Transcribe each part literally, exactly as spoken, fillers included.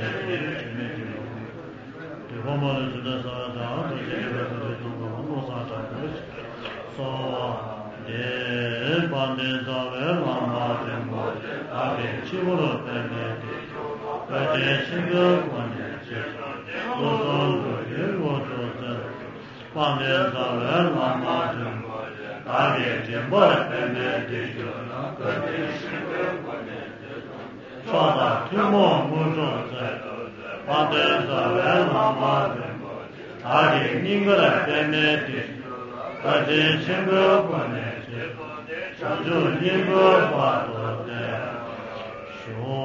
ལས་དེ་ཡི་དྲི་མེད་དེ་ལ། དུས་འཁོར་མ་ལུས་སུ་འདྲ་ས་དང་། ཐུགས་རྗེ་ཆེན་པོའི་ཐུགས་རྗེ་སྟོང་པ་ཀུན་བཟང་དྲག་པོའི་གསོལ་བ་འདེབས། དཔལ་ལྡན་རྩ་བའི་བླ་མ་རིན་པོ་ཆེ། བདག་གི་སྤྱི་བོར་པདྨའི་ཏིལ། བཀའ་དྲིན་ཆེན་པོའི་སྒོ་ནས་རྗེས་སུ་བཟུང་། སྐུ་གསུང་ཐུགས་ཀྱི་དངོས་གྲུབ་སྩལ། དཔལ་ལྡན་རྩ་བའི་བླ་མ་རིན་པོ་ཆེ། བདག་གི་མགྲིན་པར་པདྨའི་ཏིལ་བྱུགས་ན། བཀའ་དྲིན་ཆེན་པོའི་སྒོ་ནས་རྗེས་སུ་བཟུང་། མཆོག་དང་ཐུན་མོང་དངོས་གྲུབ་སྩལ། དཔལ་ལྡན་རྩ་བའི་བླ་མ་རིན་པོ་ཆེ། བདག་གི་སྙིང་གར་པདྨའི་ཏིལ། བཀའ་དྲིན་ཆེན་པོའི་སྒོ་ནས་རྗེས་སུ་བྱང་ཆུབ་སྙིང་པོའི་དཔལ་དུ་བསྟན། ཞུ།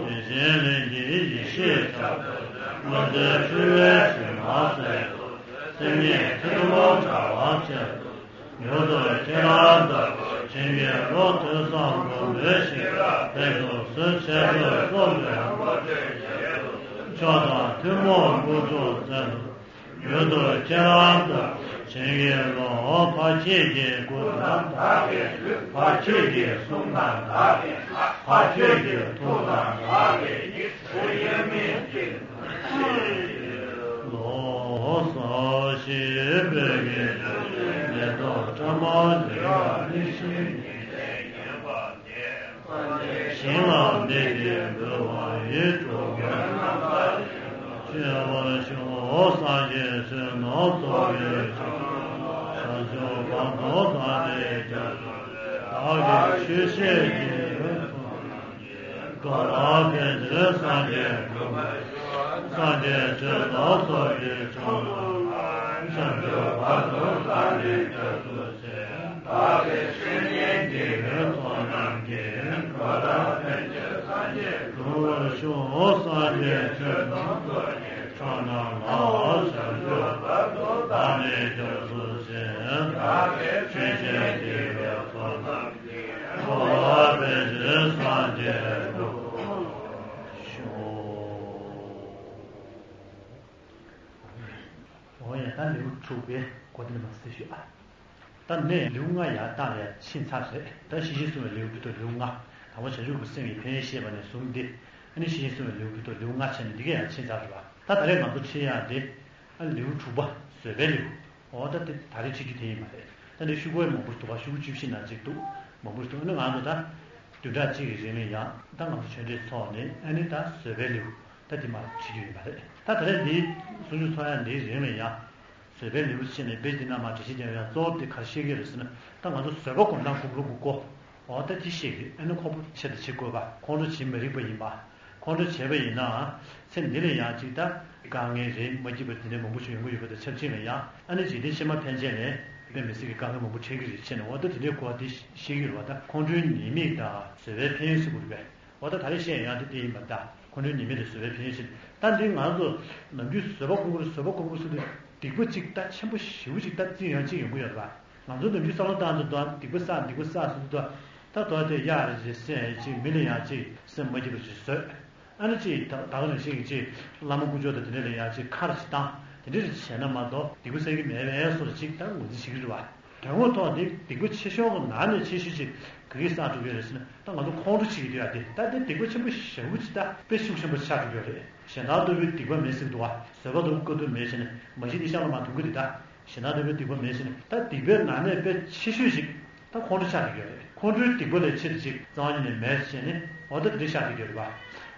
བདེ་ཆེན་གླིང་གི་ཡེ་ཤེས་ཆར་པ། དངོས་འཛིན་འཁྲུལ་པའི་གཞི་མ་སེལ། སེམས་ཉིད་ཐིམ་ལོ་དྲ་བ་ཅན། མྱུར་དུ་ཁྱེད་རང་ལྟ་བུ་བྱིན་གྱིས་རློབས། ཐོས་བསམ་སྒོམ་པའི་ཤེས་རབ་དཔལ་དུ་གསོལ། འཆད་རྩོད་རྩོམ་པའི་དངོས་གྲུབ་རྒྱལ་དུ། མཆོག་དང་ཐུན་མོང་དངོས་གྲུབ་སྩལ། མྱུར་དུ་ཁྱེད་རང་ལྟ་བུ་བྱིན་གྱིས་རློབས། འཕགས་བྱེད་ཀྱི་སྐུ་དང་བདག་གི་ལུས། འཕགས་བྱེད་ཀྱི་གསུང་དང་བདག་གི་ངག་འཕགས་བྱེད་ཀྱི་ཐུགས་དང་བདག་གི་ཡིད། ལོ་ཙཱ་བཞི་པོད་ཀྱི་ཆུ་ཆེན་མེ་ཏོག་ཕྲ་མོ་ལེགས་པར་སྙན་ཞིང་ཉི་ཟླས་བརྒྱན་པ་འདི། ཞིང་ལ་མེ་ཡིས་འབུལ་བ་ཡིས། འགྲོ་ཀུན་རྣམ་དག་བཞིན་དུ་སྤྱད་པར་ཤོག་སངས་རྒྱས་ཆོས་རྣམས་རྫོགས་པའི་ཕྱིར། བྱང་ཆུབ་བར་དུ་བདག་ནི་སྐྱབས་སུ་མཆི། བདག་གིས་ཆོས་བཤད་ཀྱི་ཡུལ་དུ། གང་ལ་ཕན་ཕྱིར་སངས་རྒྱས་འགྲུབ་པར་ཤོག་སངས་རྒྱས་ཆོས་དང་ཚོགས་ཀྱི་མཆོག་རྣམས་ལ། བྱང་ཆུབ་བར་དུ་བདག་ནི་སྐྱབས་སུ་མཆི། བདག་གི་བཤེས་གཉེན་དགེ་བའི་ཚོགས་རྣམས་ཀྱིས། འགྲོ་ལ་ཕན་ཕྱིར་སངས་རྒྱས་འགྲུབ་པར་ཤོག་སངས་རྒྱས་ཆོས་དང་ཚོགས་ཀྱི་མཆོག་རྣམས་ལ། བྱང་ཆུབ་བར་དུ་བདག་ནི་སྐྱབས་སུ་མཆི། བདག་གི་བཤེས་གཉེན་དགེ་བའི་ཚོགས་རྣམས་འགྲོ་ལ་ཕན་ཕྱིར་སངས་རྒྱས་འགྲུབ་པར་ཤོག་འོ་ཡ། ད་ལེའུ་དྲུག་པའི་འགོ་འདི་ནས་མར་གཟིགས་ཞུ་ཨ། ད་ནས་ལེའུ་ལྔ་ཡར་ལྟག་ལ་ཡར་ཕྱིན་ཚར་རེད། ད་ཞི་ཞིང་གསུངས་པའི་ལེའུ་བརྒྱད་དོ་ལེའུ་ལྔ། དང་པོ་བྱང་ཆུབ་ཀྱི་སེམས་ཀྱི་ཕན་ཡོན་བཤད་པ་ནས་བཟུང་སྟེ། ཨ་ནི་ཞི་ཞིང་གསུངས་པའི་ལེའུ་བརྒྱད་དོ་ལེའུ་ལྔ་བྱས་ནས་འདི་ག་ཡར་ཕྱིན་ཚར་རེད་པ། ད་ད་རེས་ང་ཚོ་ཁྲིད་ཡག་དེ། ཨ་ལེའུ་དྲུག་པ་བཟོད་པའི་ལེའུ། འོ་ད་དེ་ད་རེས་ཁྲིད་རྒྱུ་དེ་ཡིན་པ་རེད། ད་འདི་ཤོག་གུ་མང་པོ་འདུག་པ། ཤོག་གུ་བཅུ་བཞི་ན་གཅིག་འདུག་མང་པོ་འདུག་ཨ་ནི་ང་ཚོ་ད་བདུན་ཕྲག་གཅིག་གི་རིང་ལ་ཡང་ད་ང་ཚོ་ཆོས་འབྲེལ་ཚོགས་ནས། ཨ་ནི་ད་བཟོད་པའི་ལེའུ་ད་དེ་མར་ཁྲིད་རྒྱུ་ཡིན་པ་རེད། ད་ད་རེས་འདི་གསུང་ཆོས་ཚོགས་ཡག་འདིའི་རིང་ལ་ཡང་བཟོད་པའི་ལེའུ་ཕྱེ་ནས་དཔེ་འདི་ན་མར་འགྲེལ་བཤད་རྒྱག་ཡག་གཙོ་བོ་དེ་ག་རེ་བཤད་ཀྱི་རེད་ཟེར་ན། ད་ང་ཚོ་བཟོད་པ་སྒོམ་སྟངས་ཁོ་རང་གི་སྐོར། འོ་ད་དེ་བཤད་ཀྱི། ཨ་ནི་ཁོ་བོ་ཆེད་དུ་བྱེད་དགོས་པ། ཁོང་ཁྲོ་བྱེད་མི་རིགས་པ་ཡིན་པ། ཁོང་ཁྲོ་བྱས་པ་ཡིན་ན་ཚེ་འདི་ལ་ཡང་ཅིག་ད་དཀའ་ངལ་རེད་མ་སྐྱིད་པ་དེ་འདྲ་མང་པོ་ཞིག་ཡོང་གི་ཡོད་པ་དང་ཆབས་ཅིག་ལ་ཡང་ཨ་ནི་འཇིག་རྟེན་ཕྱི་མ་ཕན་ཆད་ནས་དཔེ་མི་སྲིད་ཀྱི་དཀའ་ངལ་མང་པོ་འཕྲད་ཀྱི་རེད་བྱས་ནས་འོ་ད་དེ་འདྲའི་གོ་བ་དེ་ཤེས་ཀྱི་ཡོད་རེད་བ། ད་ཁོང་ཁྲོའི་ཉེས་དམིགས་དང་བཟོད་པའི་ཕན་ཡོན་ཟེར་དགོས་རེད་པས། འོ་ད་ད་རེས་བཤད་ཡང་དེ་དེ་ཡིན་པ་ད་ཁོང་ཁྲོའི་ཉེས་དམིགས་དང་བཟོད་པའི་ཕན་ཡོན་ཟེར། ད་འདི་ང་ཚོ་ནམ་རྒྱུན་བཟོད་པ་སྒོམ་དགོས་རེད་བཟོད་པ་སྒོམ་དགོས་ཟེར་དུས་སྡིག་པ་གཅིག་ད་ཆེན་པོ་ཞེ་པོ་གཅིག་ད་རྩི་ཡང་གཅིག་ཡོང་གི་ཡོད་རེད་བ། ང་ཚོ་ནམ་རྒྱུན་བསམ་བློ་བཏང་དུས་ད་སྡིག་པ་བསགས་སྡིག་པ་བསགས་ཟེར་དུས་ད་ད་དོ་དེ་གཡག་རེ་ཅིག་བསད་ཅིག་མི་ལ་ཡང་ཅིག་སེམས་མ་སྐྱིད་པ་ཅིག་བཟོས། ཨ་ནི་ཅིག་ད་ད་ག་ནང་བཞིན་གྱི་ཅིག་བླ་མ་དཀོན་མཆོག་དང་དེ་འདྲ་ལ་ཡང་ཅིག་ཁ་རེ་ཅིག་བཏང་དེ་འདྲ་རེ་བྱས་ན་མ་གཏོགས་སྡིག་པ་བསགས་ཀྱི་མེད་པའི་སོ་ཅིག་ད་ངོས་འཛིན་བྱེད་ཀྱི་རེད་བ། དོན་དངོས་ཐོག་ནི་སྡིག་པ་ཆེ་ཤོས་ཀྱི་ནང་ནས་ཆེ་ཤོས་ཅིག་ག་གིས་བསགས་འགྲོ་གི་ཡོད་རེད་ཟེར་ན་ད་ང་ཚོ་ཁོང་ཁྲོ་བྱེད་ཀྱི་འདུག་ཡ། དེ་ད་དེ་སྡིག་པ་ཆེན་པོ་ཞེ་པོ་ཅིག་ད་དཔེ་ཤུགས་ཆེན་པོ་ཆགས་འགྲོ་གི་ཡོད་རེད། གཞན་དག་ལྟ་བུའི་སྡིག་པ་མེད་ཟེར་གྱི་འདུག་བ། བཟོད་པ་དང་དཀའ་ཐུབ་མེད་བྱས་ནས་མ་གཞི་དེ་ཤ་ལ་མ་དུང་གི་རེད་ད། གཞན་དག་ལྟ་བུའི་སྡིག་པ་མེད་བྱས་ནས་ད་སྡིག་པའི་ནང་ནས་དཔེ་ཆེ་ཤོས་ཤིག་ད་ཁོང་ཁྲོ་ཆགས་འགྲོ་གི་ཡོད་རེད། ཁོང་ཁྲོའི་སྡིག་པ་ལས་ཆེ་དེ་ཅིག་རྩ་བ་ཉིད་ནས་མེད་བྱས་ནས་འོ་ད་དེ་འདྲ་ཆགས་འགྲོ་གི་ཡོད་རེད་བ།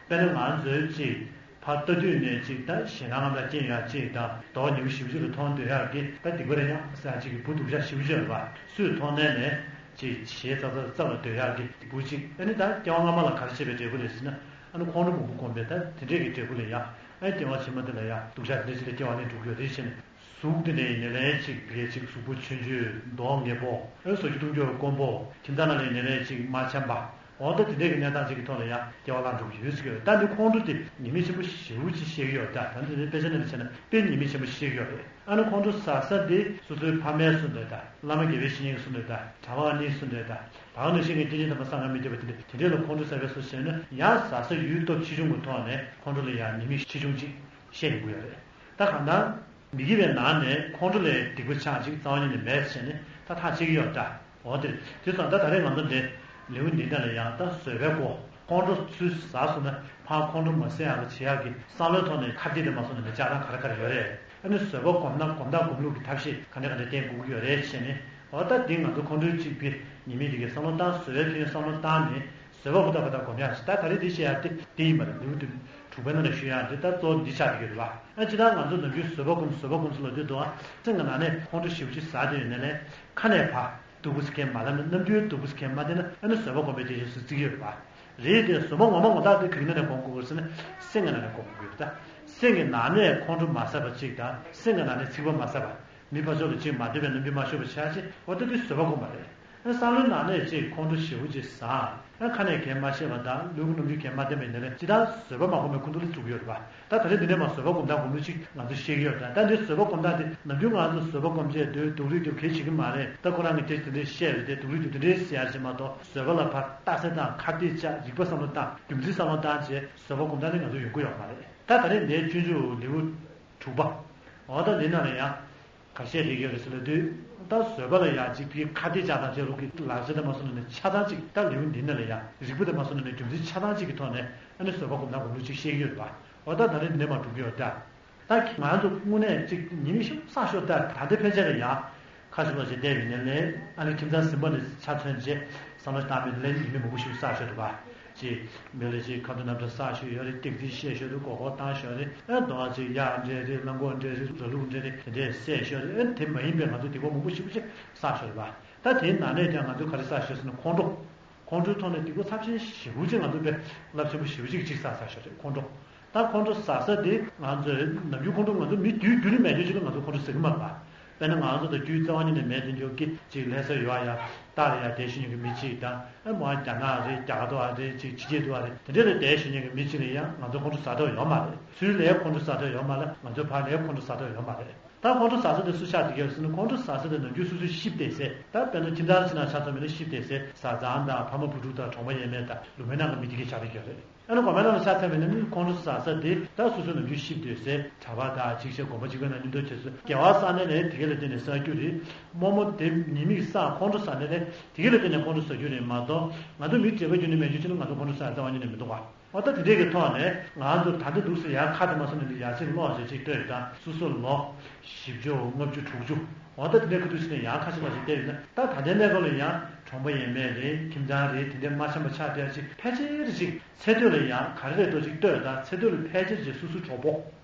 དཔེར་ན་ང་ཚོའི་ཅིག་ཕར་ལྟ་དུས་ནས་ཅིག་ད་ཞེད་སྣང་ལ་རྐྱེན་ཡོད་ཅིག་དང་མདོག་ཉེས་པོ་ཞེ་པོ་ཅིག་ལ་མཐོང་འདོད་ཡག་གི་ད་སྡིག་པ་རེད་ཡང་ཟེར་ཅིག་གི་བུ་སྡུག་ཅག་ཞེ་པོ་ཅིག་ཡོད་རེད་བ། སུས་མཐོང་ནས་ནས་ཅིག་ཞེ་ཙག་ཙག་ཙག་ལ་འདོད་ཡག་གི་བུ་ཅིག་ཨ་ནི་ད་སྐྱེ་བ་སྔ་མ་ལ་ག་རེ་བྱས་པའི་འབྲས་བུ་རེད་ཟེར་ན་ཨ་ནི་ཁོང་ཁྲོ་མང་པོ་སྒོམ་པས་ད་དེ་འདྲས་ཀྱི་འབྲས་བུ་ལ་ཡང་ཨ་ནི་སྐྱེ་བ་ཕྱི་མ་དེ་ལ་ཡང་སྡུག་ཅག་དེ་འདྲས་ཅིག་ལ་སྐྱེ་བ་ལེན་འགྲོ་གི་ཡོད་རེད་ཟེར་ནས། གཟུགས་དེ་འདྲའི་ནད་ལན་ཅིག་བགད་ཅིག་གཟུགས་པོ་ཆུང་ཆུང་མདོག་ངན་པོ་ཨེ་བཟོ་རྒྱུ་བཏུང་རྒྱུ་དཀོན་པོ་ཁྱིམ་ཚང་ནང་ལ་ནད་ལན་ཅིག་མ་འཆམ་པ། འོ་ད་དེ་འདྲའི་གི་གནས་སྟངས་ཅིག་གི་ཐོག་ལ་ཡང་སྐྱེ་བ་བླངས་འགྲོ་གི་ཡོད་ཟེར་གི་ཡོད། ད་འདི་ཁོང་ཁྲོ་དེ་ཉེས་དམིགས་ཆེན་པོ་ཞེ་པོ་ཅིག་བཤད་གི་ཡོད། ད་ད་འདི་ནི་དཔེ་ཆ་ནང་ལ་བྱས་ན་དཔེ་ཉེས་དམིགས་ཆེན་པོ་བཤད་གི་ཡོད་རེད། ཨ་ནི་ཁོང་ཁྲོ་ཟ་ས་དེ་སོ་སོའི་ཕ་མའི་གསུང་འདོད་དང་བླ་མ་དགེ་བའི་བཤེས་གཉེན་གྱི་གསུང་འདོད་དང་གྲྭ་པ་ཨ་ནེའི་གསུང་འདོད་དང་ད་ག་ནང་བཞིན་གྱི་སྐྱེས་ཆེན་དམ་པ་སངས་རྒྱས་མི་སྐྱོབ་པ་དེ་འདྲ་དེ་འདྲས་ལ་ཁོང་ཁྲོ་ཟ་བའི་སོ་བྱས་ན་ཡང་ཟ་ས་ཡུལ་སྟོབས་ཆེ་ཆུང་གི་ཐོག་ནས་ཁོང་ཁྲོ་ལ་ཡང་ཉེས་དམིགས་ཆེ་ཆུང་ཅིག་བཤད་ཡོང་གི་ཡོད་རེད། ད་གང་ལྟར། མི་དགེ་བའི་ནང་ནས་ཁོང་ཁྲོ་ལས་སྡིག་པ་ཆགས་ཅིག་རྩ་བ་ཉིད་ནས་མེད་ཟེར་ནས་ད་ཐག་བཅད་ཀྱི་ཡོད་ད། འོ་དེ་དེ་སོང་ད་ད་རེས་ང་ཚོ་འདི་ལེའུ་འདི་འདྲ་ལ་ཡང་ད་བཟོད་པའི་སྒོ་ཁོང་ཁྲོ་ཚུར་ཟ་སོང་ན་ཕར་ཁོང་ཁྲོ་མ་ཟ་ཡག་གི་བྱེད་ཡག་གི་བསམ་བློའི་ཐོག་ནས་ཁ་གཏད་དེ་མ་སོང་ན་འདི་ལྕགས་ཐང་ག་རེ་ག་རེ་ཡོད་རེད། ཨ་ནི་བཟོད་པ་སྒོམ་ན་སྒོམ་སྟངས་སྒོམ་ལུགས་ཀྱི་ཐབས་ཤེས་ག་འདྲ་ག་འདྲ་བསྟེན་དགོས་ཀྱི་ཡོད་རེད་ཟེར་ནས་འོ་ད་འདི་ང་ཚོ་ཁོང་ཁྲོའི་གཅིག་པའི་ཉེས་དམིགས་འདི་གའི་བསམ་བློ་བཏང་བཟོད་པའི་ཕན་ཡོན་བསམ་བློ་བཏང་ནས། བཟོད་པ་ཧུར་ཐག་ཧུར་ཐག་སྒོམ་ཡག་ཞིག་ད་ད་རེས་འདི་བཤད་ཡག་དེ་དེ་ཡིན་པ་རེད། ལེའུ་དེ་དྲུག་པའི་ནང་ནས་ཞུ་ཡག་དེ་ད་གཙོ་བོ་འདི་ཆགས་ཀྱི་ཡོད་རེད་བ། ཨ་ཅི་ད་ང་ཚོ་ནམ་རྒྱུན་བཟོད་པ་སྒོམ་བཟོད་པ་སྒོམ་ཟེར་ལབ་དུས་དུ་ཨ་སེམས་ཀྱི་ནང་ནས་ཁོང་ཁྲོ་ཞེ་པོ་ཅིག་ཟ་བསྡད་ཡོད་ནའི་ལས་ཁ་ནས་ཕར་སྡུག་པོ་ཟེར་མཁན་མ་ལབ་ན་རྣམ་འགྱུར་སྡུག་པོ་ཟེར་མཁན་མ་བསྟན་ན་ཨ་ནི་བཟོད་པ་སྒོམ་པའི་རྒྱལ་ཤོས་སུ་བརྩི་གི་ཡོད་རེད་བ། རེད་དེ་བཟོད་པ་ངོ་མ་ངོ་ཐག་དེ་ག་གི་ནང་ནས་སྒོམ་དགོས་ཟེར་ན་སེམས་ཀྱི་ནང་ནས་སྒོམ་དགོས་ཀྱི་ཡོད་རེད་ད། སེམས་ཀྱི་ནང་ནས་ཁོང་ཁྲོ་མ་ཟ་བ་ཅིག་དང་སེམས་ཀྱི་ནང་ནས་ཚིག་པ་མ་ཟ་བ། མི་ཕར་ཕྱོགས་ལ་ཅིག་མ་བདེ་བའི་རྣམ་འགྱུར་མ་ཤོར་བ་བྱ་ཅིག་འོ་ད་དེ་བཟོད་པ་སྒོམ་པ་རེད། ཨ་བསམ་བློའི་ནང་ནས་ཅིག་ཁོང་ཁྲོ་ཞེ་པོ་ཅིག་ཟ། ཨ་ཁ་ནས་གན་མ་བཤད་པ་དང་ལུས་ཀྱི་རྣམ་འགྱུར་གན་མ་བསྟན་པ་ཡིན་ན་ལས་ཇི་ལྟར་བཟོད་པ་མ་སྒོམ་པའི་ཁོང་ཁྲོ་ལ་འཇུག་གི་ཡོད་རེད་པ། ད་ད་རེས་འདི་ནས་མ་བཟོད་པ་སྒོམ་སྟངས་སྒོམ་ལུགས་ཅིག་ང་ཚོ་ཤེས་ཀྱི་ཡོད་རེད། ད་འདི་བཟོད་པ་སྒོམ་སྟངས་དེ་ནམ་རྒྱུན་ང་ཚོ་བཟོད་པ་སྒོམ་བྱས་སྡོད་སྡུག་རུས་རྒྱབ་གལ་བྱེད་ཀྱི་མ་རེད། ད་ཁོ་རང་གིས་དེ་དེ་འདྲས་བཤད་རེད་དེ་སྡུག་རུས་རྒྱབ་དེ་འདྲས་ཟེར་ཡ་ཞིག་མ་གཏོགས་བཟོད་པ་ལ་ཕར་རྟགས་གསལ་དང་ཁ་གཏད་བཅག་རིག་པ་བསམ་བློ་བཏང་རྒྱུ་མཚན་བསམ་བློ་བཏང་བྱས་བཟོད་པ་སྒོམ་སྟངས་དེ་ང་ཚོ་ཡོང་གི་ཡོད་མ་རེད། ད་ད་རེས་འདིའི་སྤྱོད་འཇུག་ལེའུ་དྲུག་པ། འོ་ད་འདི་ནང་ལ་ཡང་། ག་བཤད་བསྡད་ཀྱི་ཡོད་རེད་ཟེར་ལབ་དུས། ད་བཟོད་པ་ལ་ཡང་གཅིག་གི་ཁ་གཏད་བཅག་དང་བཅས་ལུགས་ཀྱི་ལག་ཆ་དེ་མ་སོང་ན་ནི་ཆ་ཚང་གཅིག་ད་ལེའུ་འདི་ནང་ལ་ཡང་རིག་པ་དེ་མ་སོང་ན་ནི་རྒྱུ་མཚན་ཆ་ཚང་གཅིག་གི་ཐོག་ནས་ཨ་ནི་བཟོད་པ་སྒོམ་སྟངས་སྒོམ་ལུགས་གཅིག་བཤད་ཀྱི་ཡོད་རེད་པ། འོ་ད་ད་རེས་འདི་ནས་མར་འགྲོ་གི་ཡོད་ད། ད་ང་ཚོ་དངོས་གནས་གཅིག་ཉེས་དམིགས་ཤུགས་བསགས་ཤོག་ད་ད་ལྟའི་ཕན་ཆད་ལ་ཡང་། ཁ་ཤས་ལ་ཞིག་བལྟས་པའི་ནས་ལན་ཨ་ནི་ཁྱིམ་ཚང་ཟིན་པ་ནས་ཆ་མཚོན་རྗེས་བསམ་བློ་བཏང་པའི་ལན་ཉེས་དམིགས་མང་པོ་ཞིག་བསགས་ཤོག་འདུག་པ། ཅེས་མི་ལ་ཅིག་ཁ་འདོན་རྣམ་གྲངས་བསགས་ཤོག་ཡོད་རེད། ཏིག་ཏིག་བཤད་ཤོག་རེད། མགོ་སྐོར་བཏང་ཤོག་རེད། ཨ་དོ་ཅིག་གཡག་འདྲ་རེད། གླང་གོག་འདྲ་རེད། ར་ལུག་འདྲ་རེད། དེ་འདྲས་བསད་ཤོག་རེད། ཨ་དེ་མ་ཡིན་པའི་ང་ཚོ་སྡིག་པ་མང་པོ་ཞིག་ཅིག་བསགས་ཤོག་རེད་པ། ད་དེའི་ནང་ནས་ཀྱང་ང་ཚོས་ག་རེ་བསགས་ཤོག་ཟེར་ན་ཁོང་ཁྲོ། ཁོང་ཁྲོའི་ཐོག་ནས་སྡིག་པ་ཚབས་ཆེན་ཞེ་པོ་ཅིག་ང་ཚོ་དཔེ་རླབས་ཆེན་པོ་ཞེ་པོ་ཅིག་ཅིག་བསགས་བསགས་ཤོག་རེད་ཁོང་ཁྲོ། ད་ཁོང་ཁྲོ་ཟ་ས་དེ་ང་ཚོས་ནམ་རྒྱུན་ཁོང་ཁྲོ་ང་ཚོ་མི་དུས་རྒྱུན་རིང་མེད་རྒྱུ་ཅིག་ལ་ང་ཚོ་ཁོང་ཁྲོ་ཟ་གི་མ་རེད་པ། དཔེར་ན་ང་ཚོ་དང་རྒྱུས་རྩ་བ་ཉིད་ནས་མེད་དེ་འཇོག་གི་ཅིག་ལྷ་ས་ཡོད་ཡ་ལྟ་ལ་ཡ་བསྡད་ཤེས་མཁན་གྱི་མི་གཅིག་དང་ཨ་མ་རྒྱ་ནག་རེད། རྒྱ་གར་དུ་བ་རེད། ཅིག་ཕྱི་རྒྱལ་དུ་བ་རེད། དེ་འདྲ་ལ་བསྡད་ཤེས་མཁན་གྱི་མི་གཅིག་ལ་ཡང་ང་ཚོ་ཁོང་ཁྲོ་ཟ་ཐུབ་ཡོད་མ་རེད། ཚུར་ལས་ཁོང་ཁྲོ་ཟ་ཐུབ་ཡོད་མ་རེད། ང་ཚོ་ཕར་ལས་ཁོང་ཁྲོ་ཟ་ཐུབ་ཡོད་མ་རེད། ད་ཁོང་ཁྲོ་ཟ་ས་དེ་སུ་ཆགས་བསྡད་ཀྱི་ཡོད་ཟེར་ན་ཁོང་ཁྲོ་ཟ་ས་དེ་ནམ་རྒྱུན་སོ་སོའི་གཤིབ་བསྡད་ས་ད་དཔེར་ན་ཁྱིམ་ཚང་ཕྱི་ནང་ཆ་ཚང་མི་ནི་གཤིབ་བསྡད་ས་བཟའ་ཚང་དང་ཕ་མ་བུ་ཕྲུག་དང་གྲོང་པ་ཡས་མས་དང་ལུང་པའི་ནང་གི་མི་དེ་གས་ཆགས་བསྡད་ཀྱི་ཡོད་རེད། ཨ་ནི་དགོན་པའི་ནང་ལ་ཆ་ཚང་བའི་ནང་ནི་ཁོང་ཁྲོ་ཟ་ས་དེ་ད་སོ་སོའི་ནམ་རྒྱུན་གཤིབ་སྡོད་སའི་གྲྭ་པ་དང་གཅིག་བྱས་དགོན་པ་གཅིག་པའི་ནང་མཉམ་དུ་བྱས་སོ་དགེ་བ་བསགས་ནས་ལས་དེ་གས་ལ་བརྟེན་ནས་བསགས་རྒྱུ་རེད། རྨོ་མོ་དེ་ཉེས་དམིགས་བསགས་ཁོང་ཁྲོ་ཟ་ནས་ལས་དེ་གས་ལ་བརྟེན་ནས་ཁོང་ཁྲོ་ཟ་རྒྱུ་རེད་མ་གཏོགས་ང་ཚོ་མི་བགྲེས་པ་རྒྱུན་ནས་མེད་རྒྱུ་ཅིག་ལ་ང་ཚོ་ཁོང་ཁྲོ་ཟ་ཡ་རྩ་བ་ཉིད་ནས་མི་འདུག་ག་འོ་ད་དེ་འདྲས་ཀྱི་ཐོག་ནས་ང་ཚོ་ད་ལྟ་འདུག་སེ་ཡང་ཁ་དེ་མ་སོང་ནས་ཡར་ཕྱིན་ཀློག་བྱས་ཅིག་ལྟོས་དང་སོ་སོ་ལོ་བཞི་བཅུ་ལྔ་བཅུ་དྲུག་ཅུ་འོ་ད་དེ་འདྲས་ཁ་ཐུག་ཕྱིན་ནས་ཡང་ཁ་ཤས་ལ་ཞིག་བལྟས་ཡོད་ན་ད་ད་ལྟའི་གནས་སྐབས་ལ་ཡང་གྲོང་པ་ཡས་མས་རེད། ཁྱིམ་ཚང་རེད། དེ་འདྲས་མ་འཆམ་པ་ཆགས་བསྡད་ཅིག་ཕལ་ཆེར་ཅིག་ཚེ་སྟོད་ལ་ཡང་ག་རེ་རེད་འདུག་ཅིག་ལྟོས་དང་ཚེ་སྟོད་ལ་ཕལ་ཆེར་ཅིག་སོ་སོའི་གྲོགས་པོ།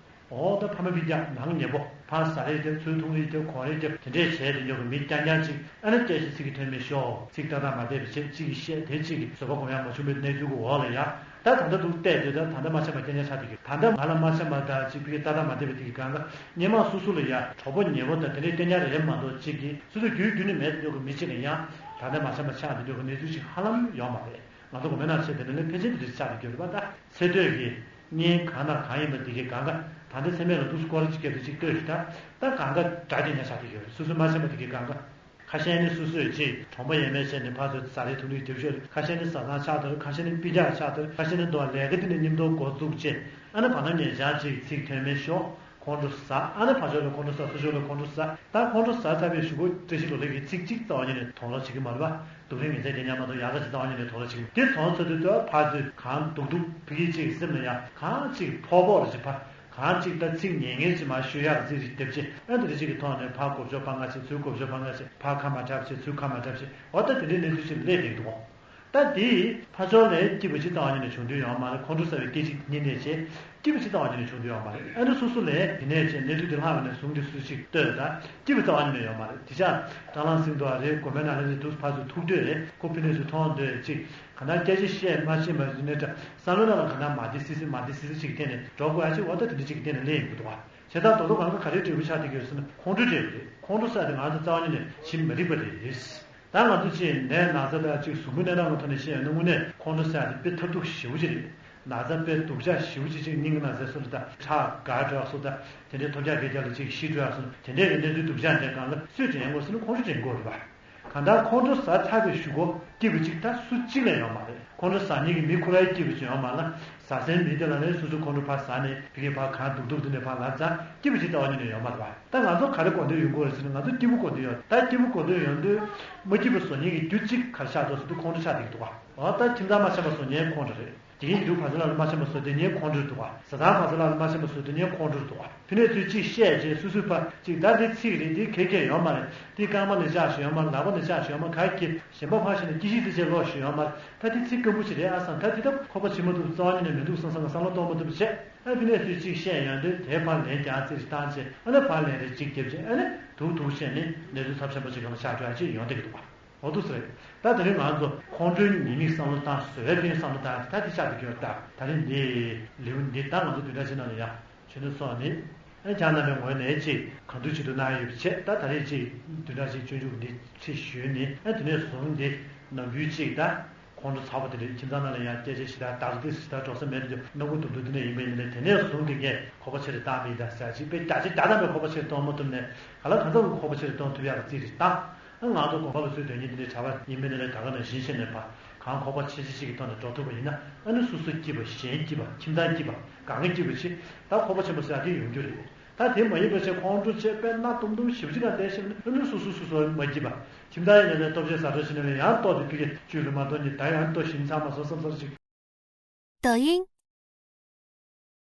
འོ་ད་ཕ་མ་སྤུན་ཀྱག་ནང་ཉེ་པོ་ཕར་ཟ་རེས་རྒྱབ་ཚུར་འཐུང་རེས་རྒྱབ་གོན་རེས་རྒྱབ་དེ་འདྲས་བྱས་དེ་འཇོག་གི་མི་རྐྱང་རྐྱང་ཅིག་ཨ་ནི་སྐད་ཆ་ཚིག་གི་ཐོན་མེད་ཤོག་ཚིག་ཏག་ཏག་མ་བསྡད་པའི་ཆེད་གཅིག་གིས་བཤད་དེ་གཅིག་གིས་བཟོད་པ་སྒོམ་ཡག་མ་བྱུང་བའི་གནས་ཚུལ་གྱི་འོག་ལ་ཡང་ ད་ད་ལྟ་འདུག་བལྟས་དུས་ད་ད་ལྟ་མ་འཆམ་པ་སྐད་ཆ་ཆགས་བསྡད་ཀྱི། ད་ལྟ་ང་ལ་མ་འཆམ་པ་དང་ཅིག་ཕ་གི་ཏག་ཏག་མ་བསྡད་པ་དེ་གི་གང་ག་སྔོན་མ་སོ་སོ་ལ་ཡ་གྲོགས་པོ་ཉེ་བོ་དང་དེ་འདྲའི་སྐད་ཆ་རེ་རེ་མ་གཏོགས་ཅིག་གི་སོ་སོ་རྒྱུད་རྒྱུད་ནས་མེད་འགྲོ་གི་མི་གཅིག་ལ་ཡང་ད་ལྟ་མ་འཆམ་པ་ཆགས་བསྡད་འགྲོ་གི་གནས་ཚུལ་ཅིག་ཧ་ལམ་ཡོད་མ་རེད། ང་ཚོ་གོ་མེད་ན་བྱས་དེ་འདྲ་ལས་ཕལ་ཆེར་དེ་འདྲ་ཆགས་བསྡད་ཀྱི་རེད་པ། ད་ཚེ་སྟོད་ཀྱི་གཉེན་གང་དང་གང་ཡིན་པ་འདི་གའི་གང་ག་ད་ལྟ་སེམས་མེད་ལ་འདུག་སྐོར་གཅིག་བརྒྱབ་དེ་གཅིག་ལྟོས་ཤིག་ད་ད་གང་ག་དགྲ་དེ་ཉ་ཆགས་བསྡད་ཀྱི་རེད། སོ་སོ་མ་འཆམ་པ་དེ་གའི་གང་ག་ཁ་ཤས་ནི་སོ་སོས་ཅིག་གྲོང་པ་ཡས་མས་བྱས་ནས་ཕར་ཚུར་ཟ་རེས་ཐུག་ནས་རྒྱབ་ཤོད། ཁ་ཤས་ནི་ས་ཚང་ཆགས་དོར། ཁ་ཤས་ནི་པི་ཅག་ཆགས་དོར། ཁ་ཤས་ནི་མདོ་ལས་ཀ་དེ་ནས་མཉམ་དུ་འགོ་བཙུགས་བྱས། ཨ་ནི་བར་ན་ཉེ་ཆར་ཅིག་ཚིག་ཐོན་མེད་ཤོག་ཁོང་ཁྲོ་ཟ། ཨ་ནི་ཕར་ཕྱོགས་ལ་ཁོང་ཁྲོ་ཟ། ཚུར་ཕྱོགས་ལ་ཁོང་ཁྲོ་ཟ། ད་ཁོང་ཁྲོ་ཟ་ཚར་བའི་གཞུག་གུ་བཀྲ་ཤིས་ལོ་ལེགས་ཀྱི་ཚིག་གཅིག་རྩ་བ་ཉིད་ནས་མཐོང་རོགས་བྱེད་ཀྱི་མ་རེད་པ། སྡུག་རུས་ངན་ཚད་དེ་ཉམས་མ་གཏོགས་ཡག་ག་ཅིག་རྩ་བ་ཉིད་ནས་མཐོང་རོགས་བྱེད་ཀྱི་མ་རེད། དེ་སོང་ཚར་དུས་ད་ཕར་ཚུར་གང་སྡུག་སྡུག་ཕ་གི་ཅིག་སེམས་ལ་ཡང་གང་ཅིག་ཕོག་ཕོག་རེ་ཅིག་ཕ། གང་གཅིག་ད་ཚིག་ཉེས་ངན་ཅིག་མར་ཤོད་ཡག་ཚིག་ཅིག་བརྒྱབ་བྱས། ཨ་འདི་འདྲ་ཅིག་གི་ཐོག་ནས་ཕར་མགོ་བཅོ་ཕར་ང་བྱེད། ཚུར་མགོ་བཅོ་ཕར་ང་བྱེད། ཕར་ཁ་མ་གྲབས་བྱེད། ཚུར་ཁ་མ་གྲབས་བྱེད། འོ་ད་དེ་འདྲའི་གནས་ཚུལ་ཅིག་སླེབས་བསྡད་འདུག་ད་དེ་ཕར་ཕྱོགས་ནས་སྐྱིད་པ་ཅིག་རྩ་བ་ཉིད་ནས་བྱུང་དོན་ཡོད་མ་རེད། ཁོང་ཁྲོ་ཟ་བའི་སྐད་ཅིག་ཉིད་ནས་བྱས་སྐྱིད་པ་ཅིག་རྩ་བ་ཉིད་ནས་བྱུང་དོན་ཡོད་མ་རེད། ཨ་འདྲ་སོ་སོ་ལས་དེ་ནས་བྱས་གནས་ཚུལ་དེ་ལྷག་པ་ནས་བཟུང་སྟེ་སུ་ཞིག་ལྟོས། ད་སྐྱིད་པ་རྩ་བ་ཉིད་ནས་ཡོད་མ་རེད། དེ་ཆ་སྐྲག་ལངས་ཟིན་འདུག་ཨ་རེད། དགོན་པའི་ནང་ལ་རེད་འདུག་ཕར་ཚུར་ཐུག་འདོད་རེད། ཁོ་ཕི་ནས་སུ་མཐོང་འདོད་ཅིག་གང་ལྟར་སྐད་ཆ་བཤད་མ་ཤེས་པ་ཡིན་ནའི་འདྲ། བསམ་བློ་ནང་ལ་གང་ལྟར་མ་བདེ་སི་སི་མ་བདེ་སི་སི་ཅིག་གི་སྟེང་ནས་འགྲོ་དགོས་ཡ་ཅིག་འོ་ད་དེ་འདྲ་ཅིག་གི་སྟེང་ནས་སླེབས་ཡོང་གི་འདུག་བ། བྱས་ཙང་ད་དུང་གང་ག་ག་རེ་འབྲས་བུ་ཆགས་བསྡད་ཀྱི་ཡོད་ཟེར་ན་ཁོང་ཁྲོ་འདྲ་བོ་རེད། ཁོང་ཁྲོ་ཟ་དེ་ང་ཚོ་རྩ་བ་ཉིད་ནས་བྱེད་མི་རིགས་པ་རེད། ད་ང་ཚོ་ཅིག་ནད་ན་ཚ་དང་ཅིག་ཟུག་རྔུའི་གནས་སྟངས་ལ་ཐོག་ནས་བཤད་ཡོང་ན་དངོས་གནས་ཁོང་ཁྲོ་ཟ་དེ་དཔེ་ཐབས་སྡུག་ཞེ་པོ་ཅིག་རེད། ན་ཚ་དཔེ་སྡུག་ཅག་ཞེ་པོ་ཅིག་ཅིག་སྙིང་གི་ན་ཚ་སོགས་ལ་ད་ཁྲག་འགག་འགྲོ་ཡག་སོགས་ད་དེ་འདྲའི་ཐོལ་རྒྱག་རྒས་རྒྱག་ལ་ཅིག་ཤི་འགྲོ་ཡག་སོགས་དེ་འདྲའི་གི་གནས་ཚུལ་སྡུག་ཅག་འདྲ་གང་ལ་སུས་དྲན་དགོས་ཟེར་ན་ཁོང་ཁྲོ་དྲན་དགོས་རེད་པ། གང་ལྟར་ཁོང་ཁྲོ་ཟ་ཚར་བའི་གཞུག་གུ་སྐྱིད་པ་ཅིག་ད་སུ་གཅིག་ལ་ཡོད་མ་རེད། ཁོང་ཁྲོ་ཟ་མཁན་གྱི་མི་ཁོ་རའི་སྐྱིད་པ་ཅིག་ཡོད་མ་རེད། ཟ་སའི་མི་དེ་ལ་ནི་སོ་སོ་ཁོང་ཁྲོ་ཕར་ཟ་ནས་ཕ་གི་ཕར་གང་སྡུག་སྡུག་དེ་ནས་ཕར་ལབ་ཙང་སྐྱིད་པ་ཅིག་རྩ་བ་ཉིད་ནས་ཡོད་མ་རེད་པ། ད་ང་ཚོ་ག་རེ་གོ་འདོད་ཡོང་གི་རེད་ཟེར་ན་ང་ཚོ་སྐྱིད་པོ་གོ་འདོད་ཡོད། ད་སྐྱིད་པོ་གོ་འདོད་ཡོང་དུས་མ་སྐྱིད་པ་བཟོ་མཁན་གྱི་རྒྱུ་གཅིག་ག་རེ་ཆགས་འདུག་ཟེར་དུས་ཁོང་ཁྲོ་ཆགས་བསྡད་ཀྱི་འདུག་ག་འོ་ད་ཁྱིམ་ཚང་མ་འཆམ་པ་བཟོ་མཁན་ཁོང་ཁྲོ་རེད། དེ་གིན་འདུག་བར་ཚ་ལ་ལ་མ་འཆམ་པ་བཟོ་དེ་ཉན་ཁོང་ཁྲོ་འདུག་བ། བཟའ་ཚང་བར་ཚ་ལ་ལ་མ་འཆམ་པ་བཟོ་དེ་ཉན་ཁོང་ཁྲོ་འདུག་བ། ཕི་ནས་ཚུལ་གཅིག་བཤད་རྗེས་སུ་སུ་ཕ་གཅིག་ད་འདི་ཚིག་རེད། འདི་ཁེ་ཁེ་ཡོད་མ་རེད། འདི་རྐང་པ་ནས་ཆག་ཞིག་ཡོད་མ་རེད། ལག་པ་ནས་ཆག་ཞིག་ཡོད་མ་རེད། ལག་པ་ནས་ཆག་ཞིག་ཡོད་མ་རེད། ལག་པ་ནས་ཆག་ཞིག་ཡོད་མ་རེད། ད་འདི་ཚིག་སྐམ་པོ་ཞིག་རེད་ཨ་བསམ། ད་འདི་ད་ཁོག་པ་ཕྱེ་མ་ཐུབ། རྩ་བ་ཉིད་ནས་མི་འདུག་བསམ་བསམ་ག་བསམ་བློ་གཏོང་མ་ཐུབ་བྱས། ཨ་ཕི་ནས་ཚུལ་གཅིག་བཤད་ཡོང་དུས་དེ་ཕར་ལན་རྒྱག་རྩིས་བཏང་བྱས། ཨ་ནི་ཕར་ལན་རེ་གཅིག་བརྒྱབ་བྱས། ཨ་ནི་དུག་དུག་བྱས་ནས་གནས་ཚུལ་ཚབས་ཆེན་པོ་ཞིག་གང་ལ་ཆགས་འགྲོ་ཡ་ཅིག་ཡོང་བསྡད་ཀྱི་འདུག་བ། འོ་འདུག་ཟེར། ད་དེ་རིང་ང་ཚོ་ཁོང་ཁྲོའི་ཉེས་དམིགས་བསམ་བློ་བཏང་། བཟོ་བའི་ཕན་བསམ་བློ་བཏང་། ད་དེ་ཆགས་འགྲོ་གི་ཡོད། ད་ད་རིང་འདི་ལེའུ་འདི་ད་ང་ཚོ་བདུན་ཕྲག་གཅིག་ནང་ལ་ཡང་ཆོས་ནི་སོགས་ནི་ཨ་ཅག་རྣམ་པའི་ངོས་ནས་ཅིག་གང་ཐུབ་ཅིག་ཏུ་གནང་ཡོད་པ་བྱས། ད་ད་རེས་ཅིག་བདུན་ཕྲག་གཅིག་སྤྱོད་འཇུག་འདི་ཁྲིད་ཞུས་ནི། ཨ་དེ་ནས་བཟུང་འདི་ནམ་རྒྱུན་ཅིག་ད་ཁོང་ཁྲོ་ཚ་པོ་དེ་འདྲ་ཁྱིམ་ཚང་ནང་ལ་ཡང་སྐད་ཆ་ཞིག་ད་དག་ཏིག་ཞིག་ད་འགྲོ་ས་མེད་དུ་སྣ་ཁུག་དུམ་དུམ་དེ་འདྲ་ཡིན་པ་ཡིན་ནའི་དེ་ནས་བཟུང་དེ་ངས་ཁོག་པ་ཆེ་རུ་བཏང་བ་ཡིན་ད་ཟེར་ཅིག་དཔེ་རྒྱ་ཆེ་རྒྱ་ཐམ་པའི་ཁོག་པ་ཆེ་རུ་གཏོང་མ་ཐུབ་ནས་ག་ལ་གང་འཚམ་གྱི་ཁོག་པ་ཆེ་རུ་གཏོང་ཐུབ་ཡག་གི་རྩིས་རེ་བཏང་། ཨ་ང་ཚོ་དགོན་པ་ལ་ཚུར་སྡོད་མཁན་དེ་འདྲའི་གྲྭ་པ་ཡིན་པ་ཡིན་ནའི་ད་ག་ནང་བཞིན་བྱས་ནས་ཕར་གང་ཁོག་པ་ཆེ་ཆེ་ཞིག་གི་ཐོག་ནས་འགྲོ་ཐུབ་པ་ཡིན་ན་ཨ་ནི་སོ་སོ་སྐྱིད་པ། གཞན་སྐྱིད་པ། ཁྱིམ་ཚང་སྐྱིད་པ། སྒང་ག་སྐྱིད་པ་ཞིག་ད་ཁོག་པ་ཆེན་པོ་ཟེར་ཡག་དེ་ཡོང་རྒྱུ་རེད། ད་དེ་མ་ཡིན་པ་བྱས་ཁོང་ཁྲོ་བྱས་དཔེ་སྣ་དུམ་དུམ་ཞེ་པོ་ཅིག་ག་བསྡད་ཤེས་ན་ཨ་ནི་སོ་སོ་སོ་སོ་མ་སྐྱིད་པ། ཁྱིམ་ཚང་ཡིན་ནའི་ལྟོ་ཆས་ཟ་འགྲོ་ཕྱིན་ནའི་ཡང་ལྟོ་དེ་ཕ་གི་བཅུད་ལ་མ་གཏོང་ནི་ད་ཡང་ལྟོ་ཞིམ་ཚང་མ་བཟོ་བསམ་བསམ་ཞིག抖音